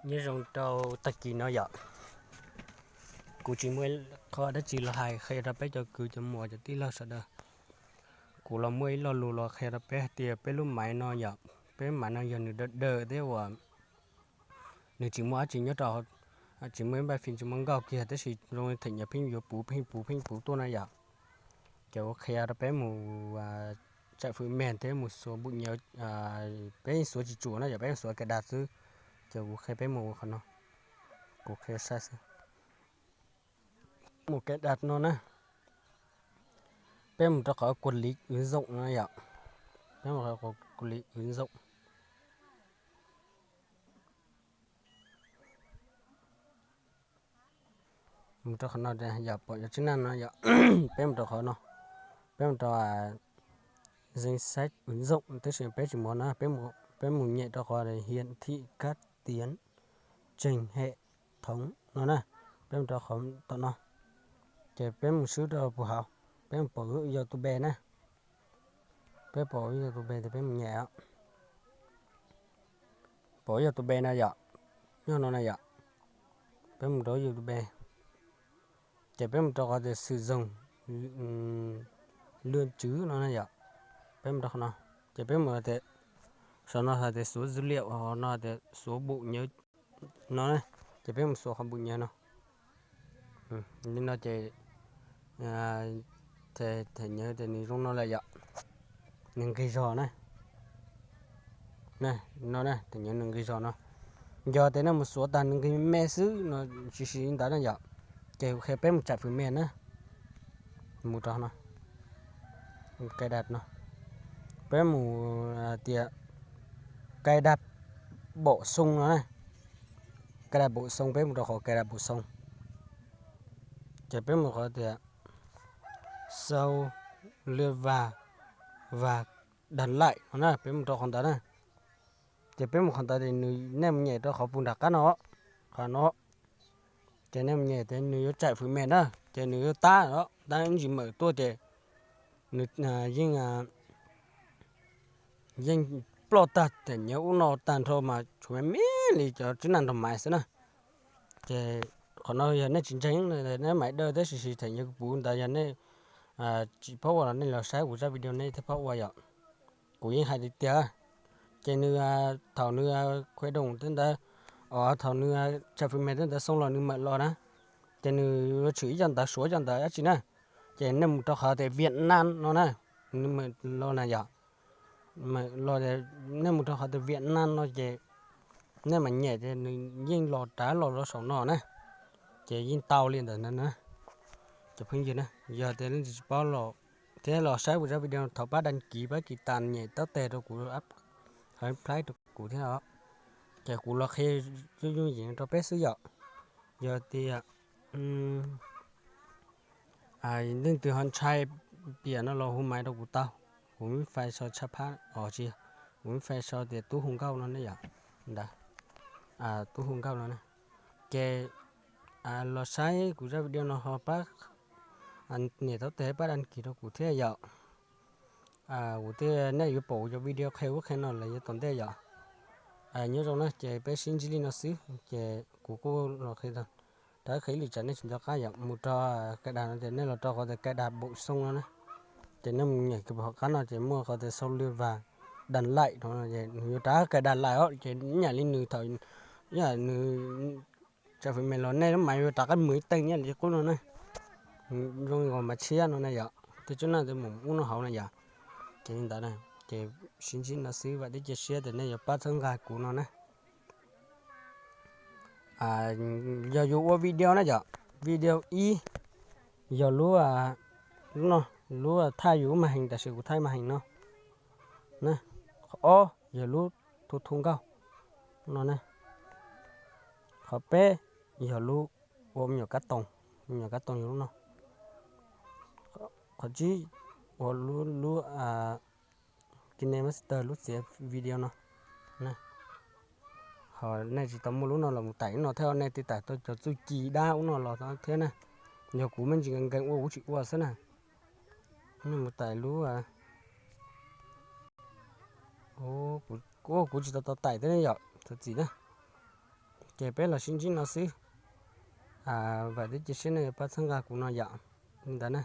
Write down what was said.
Nyob zoo rau tag kis no yom, kuv tsis muaj qhov dab tsi los hais qhia rau peb cov kwv cov muam cov tij laug sawv daws. Kuv los muaj ib lo lus los qhia rau peb hais tias peb lub maiv no yom, peb maiv no yog nws dawm dawm thiab uas nws tsis muaj dab tsi nyob rau, tsis muaj ib npaj fim tsis muaj nkauj kiag, tab sis zoo them nyias pheej yuav puv pheej puv pheej puv tuaj na yom. Ces kuv qhia rau peb mus tsam fwm me thiab mus xuav npum nyiav, peb xuav tsis tsum na yom, peb xuav cài đặt xwb. Ces kuv qhia peb mus qhov no, kuv qhia sai xwb. Mus cài đặt no na, peb mus rau qhov quản lý ứng dụng no yom, peb mus qhov quản lý ứng dụng. Mus rau qhov no yom, pom cov chức năng no yom, peb mus rau qhov no, peb mus rau danh sách ứng dụng, tab sis peb tsis muaj na, peb mus nyem rau qhov hiển thị các tiến trình hệ thống no na, peb mus rau qhov tom no, ces peb mus swb rau puag hauv, peb mus pom wb yog tus npe na, peb pom wb yog tus npe ces peb mus nyem, pom wb yog tus npe na yom, nyob no na yom, peb mus rau wb yog tus npe, ces peb mus rau qhov tias sử dụng luật chứ no na yom, peb mus rau qhov no, ces peb mus tias, saum no hais tias số dữ liệu, no tias số bộ nhớ no, ces peb mus xuav qhov bộ nhớ no. Li no ces thẻ nhớ tias nws zoo no lawm yom, nws nqis zog na. No na, thẻ nhớ nws nqis zog no. Yog tias nej mus xuav tag nws nqis me xwb no, tsis siv li ntawd na yom, ces kuv qhia peb mus tsam fwm me na. Mus rau no, cài đặt no, peb mus tias cài đặt bổ sung no na, cài đặt bổ sung, peb mus rau qhov cài đặt bổ sung, ces peb mus qhov tias sau lượt và và đặt lại no na, peb mus rau qhov ntawd na. Ces peb mus qhov ntawd ces nws, nej mus nyem rau qhov puag nram qab no, qhov no, ces nej mus nyem tias nws yuav tsam fwm me na, ces nws yuav tab, tab ib ntsis mam tuaj ces nws yeej yeej ploj tag thẻ nhớ ub no tag nrho mas tshuav me me li cov chức năng nrog maiv xwb na. Ces qhov no yog nej tsis ntseeg, nej maiv dawb tab sis thẻ nhớ kuv puv ntawd yog nej tsis paub ua los nej los saib kuv zaj video nej thiaj paub ua yom. Kuv yeej hais tiag tiag, ces nws thaum nws khue doos tej ntawd, thaum nws tsam fwm me tej ntawd xoo los nws mam los na, ces nws yuav tshwm ib co ntawv suav ib co ntawv dab tsi na, ces nej mus rau qhov tias Việt Nam no na, nws mam los na yom, mam los, nej mus rau qhov tias Việt Nam no ces nej mam nyem ces nws yeej los rov los rau saum no na, ces yeej tau li ntawd na. Cov phooj ywg na, yog tias leej twg tsis paub los thiab los saib kuv zaj video thov pab đăng ký pab kis tas nyem taub tes rau kuv, hais plhaib rau kuv thiab os. Ces kuv los qhia yooj yooj yim rau peb xwb yom. Yog tias leej twg ho ntshai piam no los hu maiv rau kuv tau, kuv mib fais sau tshaj phab os tsis, kuv mib fais sau tias Tub Hu Nkauj no ne yom, ntawd, Tub Hu Nkauj no na. Ces los saib kuv zaj video no ho pab nias taub tes pab đăng ký rau kuv thiab yom. Kuv thiaj, nej yuav pom kuv cov video qhia ub qhia no los yuav tom ntej yom. Nyob zoo na, ces peb sib ntsib li no xwb, ces kuv kuj los qhia, rov qhia ib lwm tsam nej tsis nco qab yom, mus rau cài đặt no ces nej los rau qhov tias cài đặt bổ sung no na. Ces nej mus nyem kiag hauv qab no ces muaj qhov tias sau lượt và đặt lại no, nws yuav rov cài đặt lại os, ces ib yam li nws thaum, ib yam nws tsam fwm me los nej lub maiv yuav rov qab mus ib teeg ib yam li qub no na. Zoo nkaus maiv tshiab no na yom, tej tswb naj ntawd mus ub no hauv na yom. Ces li ntawd na, ces sib ntsib no xwb, vam thiab cia siab tias nej yuav pab txhawb nqa kuv no na. Yog yus ua video na yom, video ib yog lub, lub no, lub thaij yus lub màn hình, tam sim kuv thaij màn hình no. Qhov ob yog lub thu thu nkauj no na. Qhov peb yog lub ua me nyuam kab toos, me nyuam kab toos yog lub no. Qhov tsib ua lub, lub KineMaster lub txiav video no. Ho nej tsis tau muaj lub no los mus tải lub no thiab, nej thiaj tải tau cov txuj ci dab ub no los thiab na. Yog kuv me ntsis nkees nkees ua kuv tsis ua xwb na. Nej mus tải lub, kuv tsis tau tau tải thiab ne yom, thov txim na. Ces peb los sib ntsib no xwb. Vam thiab cia siab nej yuav pab txhawb nqa kuv no yom. Li ntawd na.